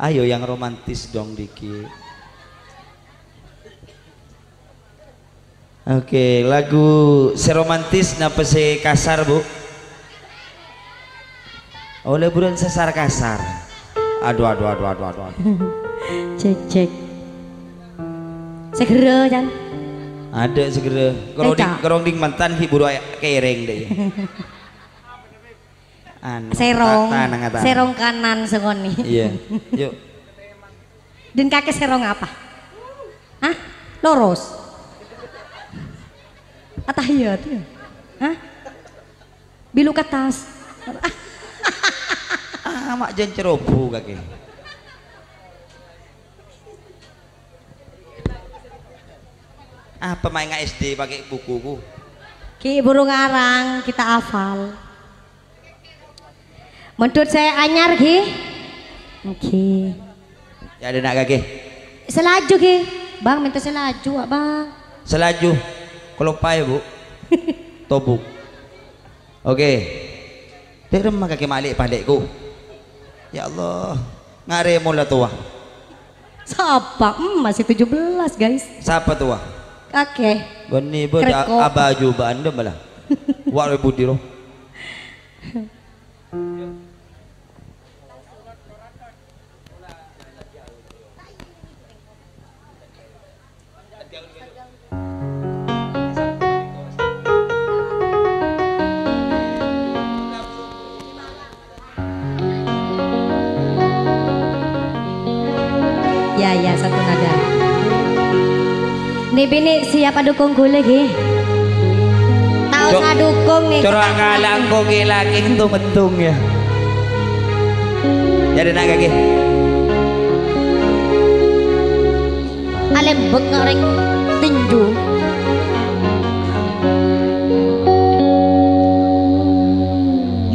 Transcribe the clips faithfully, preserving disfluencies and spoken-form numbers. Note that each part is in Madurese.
Ayo yang romantis dong dikit. Oke, lagu sè romantis napa sè kasar, Bu? Ollè buruan sasar kasar. Aduh, aduh, aduh, aduh, aduh, aduh. Cek, cek. Segera, Jan. Ada segera. Kerong ding, Eca. Kerong ding mantan hibur ayak kereng deh. Anu, Serong. Ta-, tanang, tanang. Serong kanan sengoni. Iya. Yuk. Dan kaki serong apa? Hah? Lurus. Atahiyat, ya? Hah? Bilu ke atas. Ah, mak jan ceroboh kaki. Apa main nggak S D pakai bukuku? Ki burung arang kita hafal. Mendut saya anyar, Ki. Oke. Ya, ada nak kaki. Selaju, Ki. Bang, minta selaju, Bang. Selaju. Kelopai, Bu. Tobuk. Oke. Dek remma kaki malik pandekku. Ya Allah. Ngare mula tua. Sapa? Hmm, masih tujuh belas, guys. Sapa tua? Kakek. Goni bo Kreko. Abaju banda malah. Wa budiro. Ya, ya, satu nada. Ni bini siap adukung ghulâ, ghi? Tao Cok, sadukung, ni. Cora' ngala' engko' ghi' lagi ntung-ntung, ya. Jadi nak kaki. Alembek orèng tinju.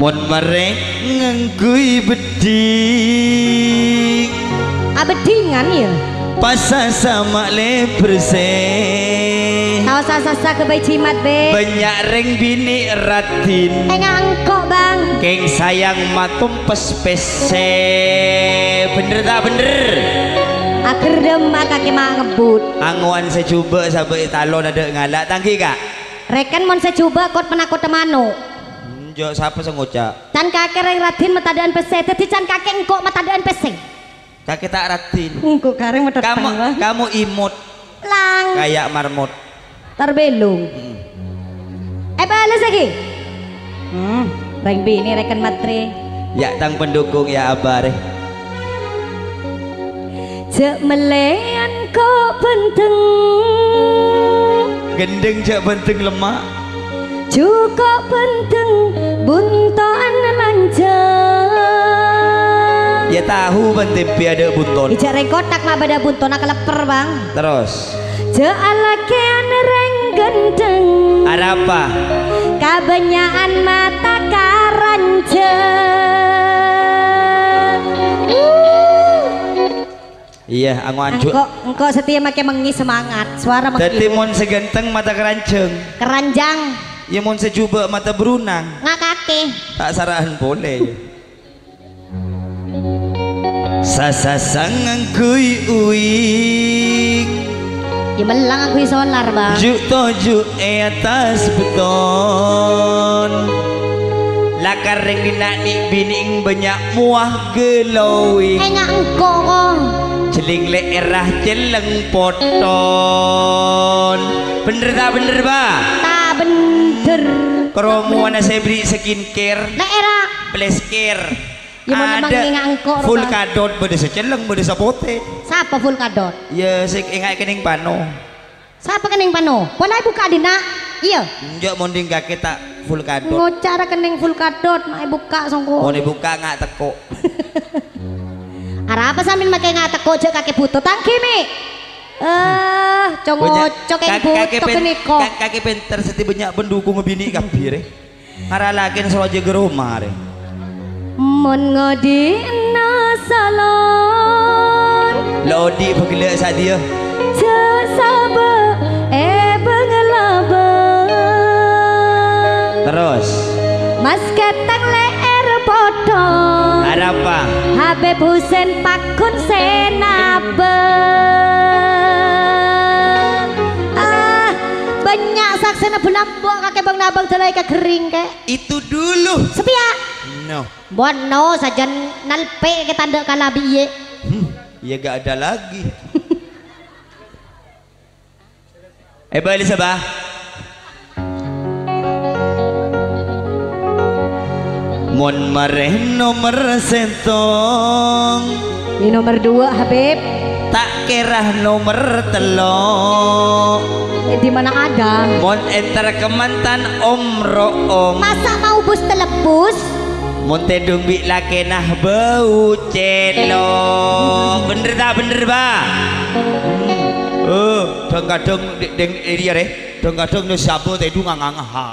Mon marè ngangghuy beddhing. Abeddhingan, ya? Pasasa ma'lè bersè. Tao sasasa ghâbây jimat, Be. Bânnya' rèng binè' raddhin. Enga' engko', Bang. Kèng sayang matompes pèssè. Bhender ta' bhender? Agherdem akakè ma' ngebbut. Angowan sè jhubâ' sabâ' è talon adâ' ngala' tanggi, Ka'. Rèken mon sè jhubâ' kot-panakotta mano'. Enjâ', sapa sè ngoca'? Can kakè rèng raddhin matadâ'ân pèssè, dhâddhi can kakè engko' matadâ'ân pèssè. Kakè ta' raddhin. Engko' karèng matadâ'ân. Kamu, kamu imut. Lang. Kaya marmut. Tarbelung. Hmm. Èbâles lagi. Hmm, rèng binè' rèken matrè. Ya, tang pendukung, ya, abâ' rè. Jhâ' mellèyan ko' bhândheng. Ghendheng jhâ' bhândheng lemma'. Jhuko' bhândheng bunto'an lanjhâng. Ya, tahu bân tempe adâ' bunton. Ijâ' rèng kotak ma' bâdâ buntonna kalepper, Bang. Terros? Jhâ' alakèyan rèng ghendheng. Arapa? Kabânnya'an mata karanjhâng. Iyâ, ango' anju'. Engko', engko' satèya makè mengngè semangat, suara mengngè. Dhâddhi mon sè ghântheng mata keranjhâng. Keranjang. Iyâ, mon sè jhubâ' mata brunang. Ngakakè. Ta' sara'an polè, iyâ. Sasasa ngangghuy uwing. Iyâ, mellang ngangghuy solar, Bang. Ju'-toju' è attas bâton. Lakar rèng dinna' nè'-binè'èng bânnya' mowa glowing. Enga' engko', ko'. Jhelling lè'èrra celleng poton. Bhender ta' bhender, Ba? Ta' bhender. Kromowanna sè bherri' skincare. Lè'èrra. Plesker. Iyâ, mon emang Adâ' enga' engko', full Ba. Kadot, bâdâ sè celleng, bâdâ sè potè. Sapa full kadot? Iyâ, sè enga' kennèng pano. Sapa kennèng pano? Pola èbukka' dinna'. Iyâ. Enjâ' mondhing kakè ta' full kadot. Ngoca' ra kennèng full kadot, ma' èbukka' songko. Mon èbukka' nga' tekko'. Arapa sampèyan makè nga' tekko' jhâ' kakè bhuto tangghimi? Eh, Bânnya', congocok ka-, kakè bhuto pen-, ghânèko. Ka-, kakè pènter sè bânnya' pendukung binè' kabbhi, rè. Ngara lakèna soro jâgâ roma, rè. Mon ngodina salon. La odi' bâgellâ' sadhiyâ. Jhâ' sabâ' è bâng-labâng. Terros? Mas kètang lè'èr pothong. Arapa? Habib Husain paggun sè nabâng. Ah, bânnya' saksèna bulambok kakè bâng-nabâng dâlâi ka ghering, kè. Itu dulu. Sapèya? No. Bon, no, sajân nalpè' kè tandhâ kalabi, iyâ. Hmm, ya gak ada lagi. Èbâli sapa? Mon marè nomer sèttong. Ini nomor dua, Habib. Ta' kèra nomer tello'. Eh, di mana ada? Mon entar ka mantan om ro'om. Masa mau bus telebus? Mon tèdung bi' lakèna bâu cèlo'. Bhender ta' bhender, Bah? Oh, dhâng-kadhâng dè-, dèng èrèya rè. Dhâng-kadhâng nè sabo tèdung nganga-nganga. Ha.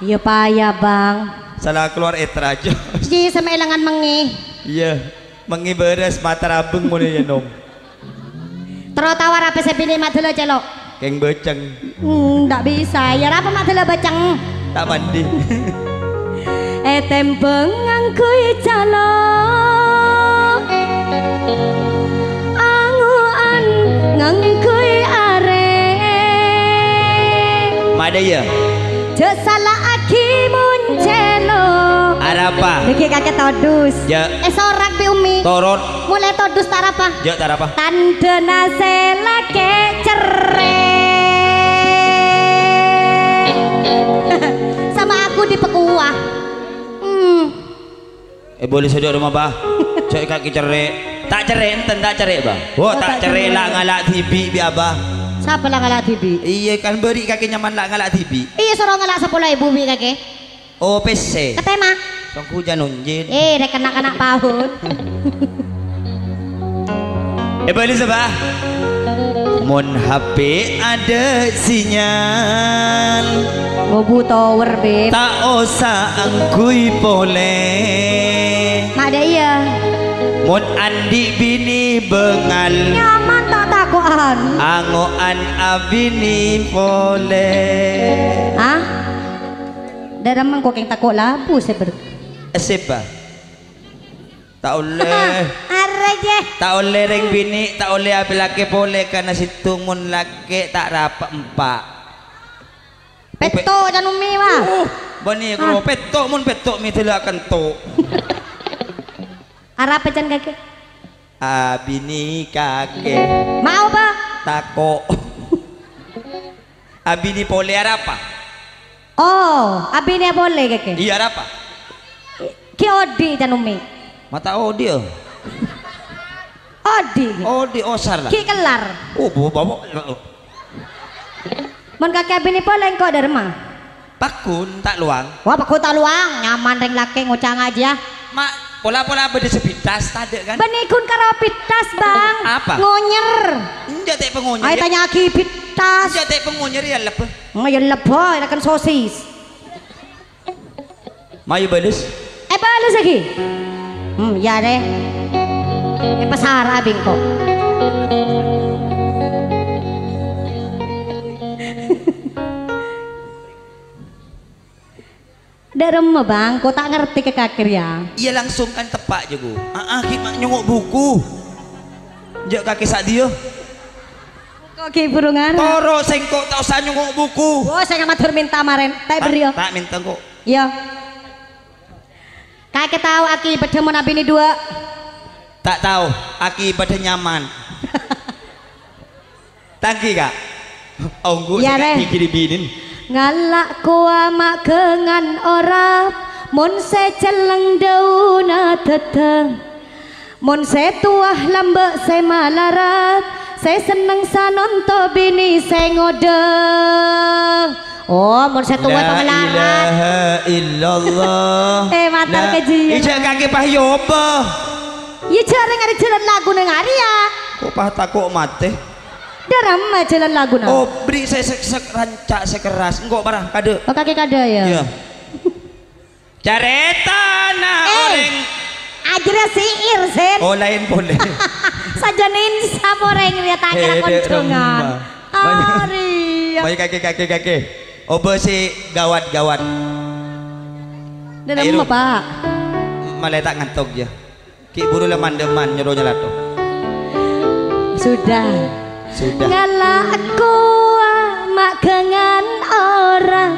Iyâ, paya, Bang. Sala kalowar ètra jâ. Ji, samè èlangan mengngè. Iyâ, mengngè bârâs mata rabâng monè yâ, Nom. Terro tawar apa sè binè' ma' dâlâ cèlo'? Kèng bâceng. Hmm, ndak bisa. Yâ, arapa ma' dâlâ bâceng? Ta' mandi. Ètèmbhâng ngangghuy calo', ango'an ngangghuy arè. Madâ, yâ? Jhâ' sala'aghi mon cèlo'. Arapa? Nèkè kakè todus. Jhâ'. Èsorak bi' Ummi. Torot. Molaè todus ta' arapa? Jhâ' ta' arapa. Tandhâna sè lakè' cerrè'. Sama aku dipekuah. Hmm. Eh, boleh sèdhâ roma, Bah. Jhâ' kakè cerrè'. Ta' cerrè', enten ta' cerrè', Bah. Oh, oh, ta' ta' cerrè', cerrè'. La' ngala' dhibi' bi' Abah. Sapa la ngala' dhibi'? Iyâ, kan bâri' kakè nyaman la' ngala' dhibi'. Iyâ, soro ngala' sapolo èbu bi' kakè. Oh, pèssè. Katèma. Songku jhân onjhil. Eh, rèk na'-kana' paon. Èbâli sapa? Mon H P ada sinyal. Ngobu tower, Beb. Ta' osa angghuy polè. Madâ iyâ. Mon andi' binè bângal. Nyaman ta' tako'an. Ango'an abinè polè. Ah? Dârâmma engko' kèng tako' labu sè ber- Essèp, Bah. Ta' ollè. Arè, jè. Ta' ollè rèng binè', ta' ollè abâ lakè polè, karna sèttong mon lakè ta' rapa empa'. Pètto', can Ummi, wa. Uh, bânnè, ah, karo pètto', mon pètto' mèdâlâ kento. Arapa can kakè? Abinè kakè. Mau, Bah? Tako'. Abinè polè arapa? Oh, abinè polè, kakè? Iyâ, arapa? Ghi' odi', can Ummi. Mata odi', oh. Odi'. Odi' osar, la. Ghi' kellar. Oh, bu-, bu-, bu-, Mon kakè abinè polè engko' dârâmma? Paggun, ta' lowang. Wah, paggun ta' lowang. Nyaman rèng lakè' ngoca' ngajiyâ. Ma', pola-pola bâdâ sè pittas, tadâ' kan? Bânnè ghun karo pittas, Bang. Apa? Ngonyer. Enjâ' ta' pangonyer, ayo yâ. Tanya'aghi pittas. Enjâ' ta' pangonyer yâ lebbâ. Oh, yâ lebbâ, èrakan sosis. Mayu bâles. Eh, bâles lagi. Hmm, iyâ, rè. Eh, pasara bengko. Dârâmma, Bang, ko' ta' ngartè ka kakè rèya. Iyâ, langsung kan teppa', jago. Aa, ghi' ma' nyongo' buku. Jhâ' kakè sa' dhiyâ. Ko' ghi' buru ngarep. Toro' sèngko' ta' osa nyongo' buku. Oh, sè ngator mènta marèn. Ta' èberri', yo. Ta' mènta, engko'. Iyâ. Kakè tao akibaddhâ mon abinè duwâ'? Ta' tao, akibaddhâ nyaman. Tanggi, Ka'. Ongghu. Iyâ, sè Rè. Gigiri binin. Ngala' kowa ma' ghângan orap, mon sè celleng dâuna dâddhâng. Mon sè towa lambâ' sè malarat, sè senneng sanonto binè sè ngodâ. Oh, mon sè towa La pamalarat. Ilaha illallah. Eh, matar La kajiyâ. Ijâ kakè pahyoba. Iyâ, jhâ' rèng arè jhâlân laguna ngarè, yâ. Ko' pas tako' matè. Dârâmma jhâlân laguna. Oh, bri' sè sek-sek ranca' sè kerras. Engko' para, kadâ'. Oh, kakè kadâ', yâ? Iyâ. Carètana Eh, orèng. Ajârâ si'ir, Sen. Oh, laèn polè. Sajân insaf orèng rèya ta' kèra Eh, dâ' konjhângan. Roma. Arè. Mai kakè, kakè, kakè. Obâ sè gawat-gawat. Dârâmma, Pak. Malè ta' ngantok, yâ. Ghi' buru la mandheman nyoro nyalato. Sudah. Sudah. Ngala' kowa ma' gangan ora.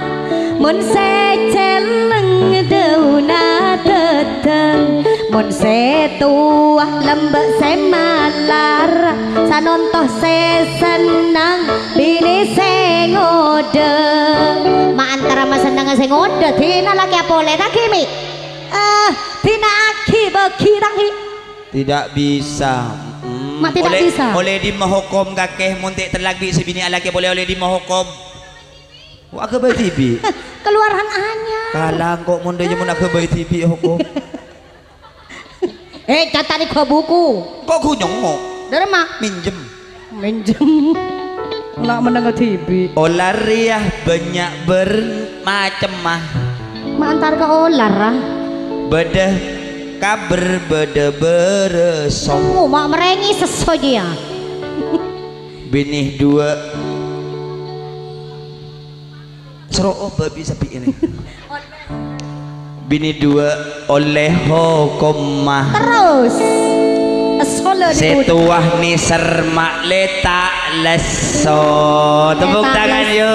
Mon sè celleng dauna dheddheng. Mon sè towa lambâ' sè malar. Sanonto sè sennang binè sè ngodâ. Ma' antara ma' sennang sè ngodâ, dina lakè apolè, ta' ghi' Mi'? Eh, dina aghi bâgi tang hi. Tidak bisa. Mm-mm. Ma' tidak bisa. Ollè, ollè dimma hokom kakè, mon ta' tellak bi' sè binè' alakè polè ollè dimma hokom. Wa' aghâbây dhibi'. Keluaran anyar. Kalang kok mon dhâjâ mon aghâbây dhibi' hokom. Eh, catat di gua buku. Kok ghu nyongngo'? Dâri ma? Minjem. Minjem. La meneng dhibi'. Olar rèya bânnya' bâr-, macemma. Ma' antar ka olar, ah. Bâdâ kabâr, bâdâ bârâso. Oh, ma' marèngè sesso jiyâ. Binè duwâ'. Soro bâbi sapi ini. Binè duwâ' ollè hokomma. Terus. Solo sè niku. Towa nèser ma' lè ta' lesso. Tepuk tangan, yo.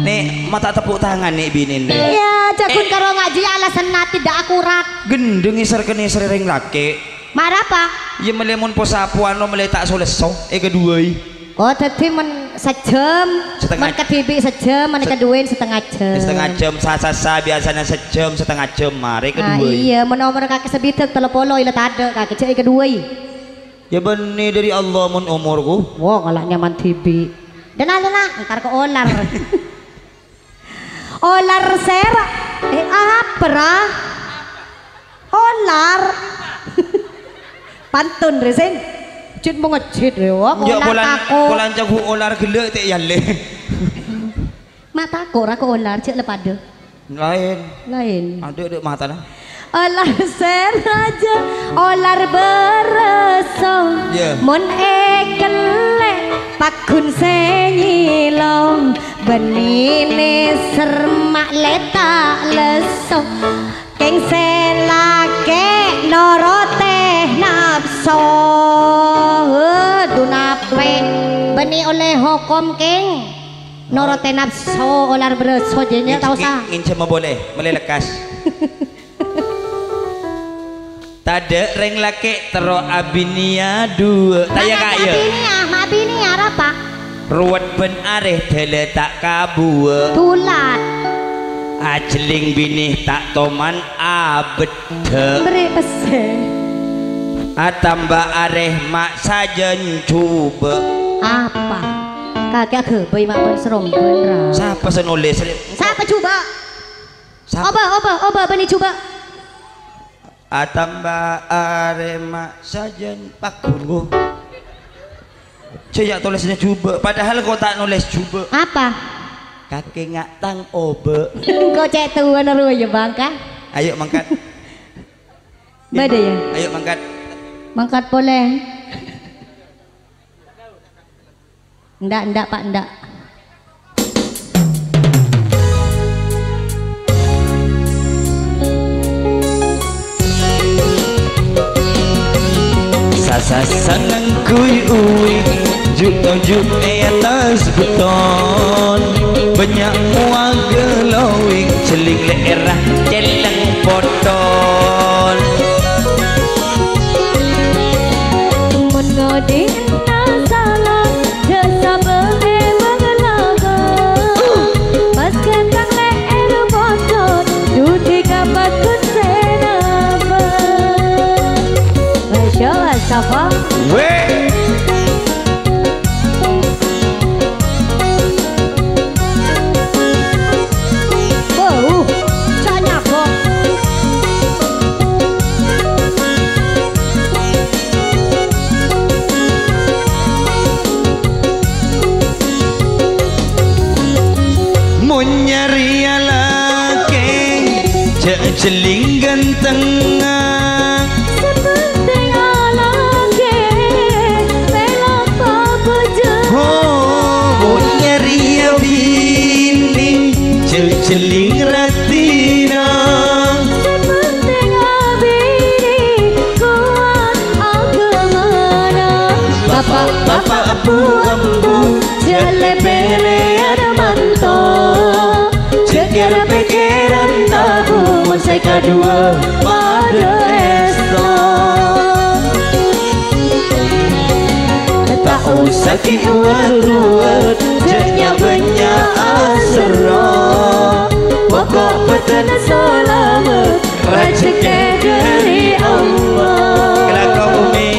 Nè', ma' ta' tepuk tangan, nè', binèna. Ya, jagun karo ngaji alasanna tidak akurat. Gendeng nèser-kènèser rèng lakè'. Marapa? Ya, mèlè mon posapowan lo mèlè ta' so lesso, è kaduwâi. Oh, dhâddhi mon sajâm, mon kadhibi' sajâm, mon kadhuwâi setengah jâm. Setengah jâm, sa-, sa-, sa-, biasana sajâm, setengah jâm, marè kadhuwâi. Ah, iyâ, mon omor kakè sabidhâk tello polo, ila tadâ', kakè jhâ' è kaduwâi. Ya, bânnè dâri Allah mon omorku. Wah, ngala' nyaman dhibi'. Dena, dena, entar ka olar. Olar sèra. Eh, apa, ra? Olar. Pantun, rè, sèng. Jhât mongejjhit, rè, wah, ya, olar polan, tako'. Polan ca'na olar ghellâ' ta' yâ, lè. Ma' tako', ra, ka olar, jhâ' la padâ. Laèn. Laèn. Adâ', adâ' matana. Olar sè rajâ, olar bârâso. Yâ. Mon èkellè', pagghun sè nyèlong. Bânnè nèser ma' lè ta' lesso. Kèng sè lakè' norotè napso. Hè, dunapè. Bânnè ollè hokom, kèng. Norotè napso, olar bârâso, jhâ' nyè' ta' osa. Ngèn-, ngènjhâmma polè, mèlè lekkas. Tadâ' rèng lakè' terro abinèya duwâ'. Tayâ, Kak, yâ. Abinèya, ma' abinèya arapa? Rowet bân arè dâlâ ta' kabuwâ'. Dulat. Ajhelling binè ta' toman abeddhâ'. Bherri' pèssè. Atamba arè ma' sajân jhubâ'. Apa? Kakè aghâbây ma' bân sarombân, ra. Sapa sè nolès? Sapa jhubâ'? Sapa? Obâ, obâ, obâ, bânnè jhubâ'. Atamba arè ma' sajân pagghun, ghu. Jhâ' yâ tolèsnya jhubâ', padahal ko' ta' nolès jhubâ'. Apa? Kakè nga' tang obâ'. Engko' cè' towana rowa yâ, Bang, kan? Ayo mangkat. Bâdâ yâ? Ayo mangkat. Mangkat polè. Ndak, ndak, Pak, ndak. Sasa seneng kui-ui, ju-, ju-, e attas beton. Bânnya' mowa glowing, jhelling lè'èrra, celleng poton. Mon ngodina sala, jhâ' sabâ' è bânglaga. Pas ghântang lè'èr poton, dudi ka pagghun sè nabâ. Masya Allah, Safa. Weh. Bau, jhâ' nyabok. Mon nyarèya lakè, jhâ' jhelling ganteng. Sè pentèng alakè, mèlo pabhâjâng. Oh, mon nyarèya binè, jhâ' jhelling raddhinna. Sè pentèng abinè, Sakè' wat-ruwat, jhâ' nya'-bânnya' aserro. Pokok bâdân salamet, rajhekkè dhâri Allah. Kalangkong, Umi.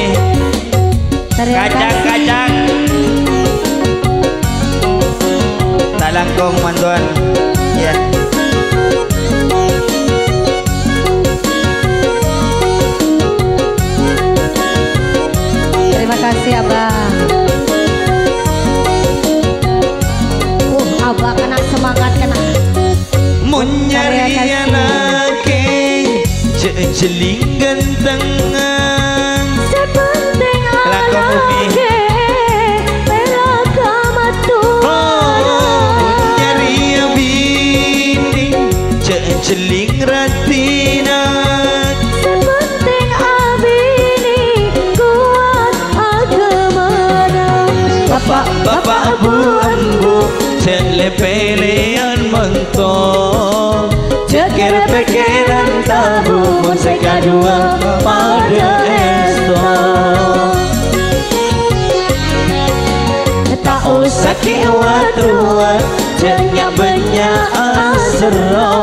Terima kasih. Kacang-kacang. Talangkong, mantuan. Ya. Terima kasih, Abah. Uh, Abah kena semangat, kena. Mon nyarè lakè, jhâ' jhelling gantengan. Sè penting lakè, pèra' ka mattowa. Oh, mon nyarè abinè, jhâ' jhelling raddhinna. Sè penting abinè kowat aghâmana. Bapa'-bapa', bu-embu, jhâ' lè-pèlèyan manto. Jhâ' kèra-pèkkèran tabu, mon sè kaduwâ padâ èsto. Ta' osa kè' wat-ruwat, jhâ' nya'-bânnya' aserro.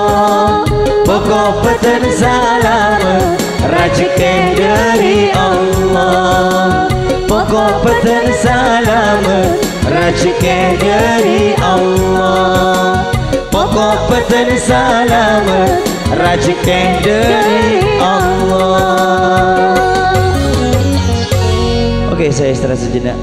Pokok bâdân salamet, rajhekkè dhâri Allah. Pokok bâdân salamet, rajhekkè dhâri Allah. Pokok bâdân salamet, rajhekkè dhâri Allah. Oke, saya istirahat sejenak.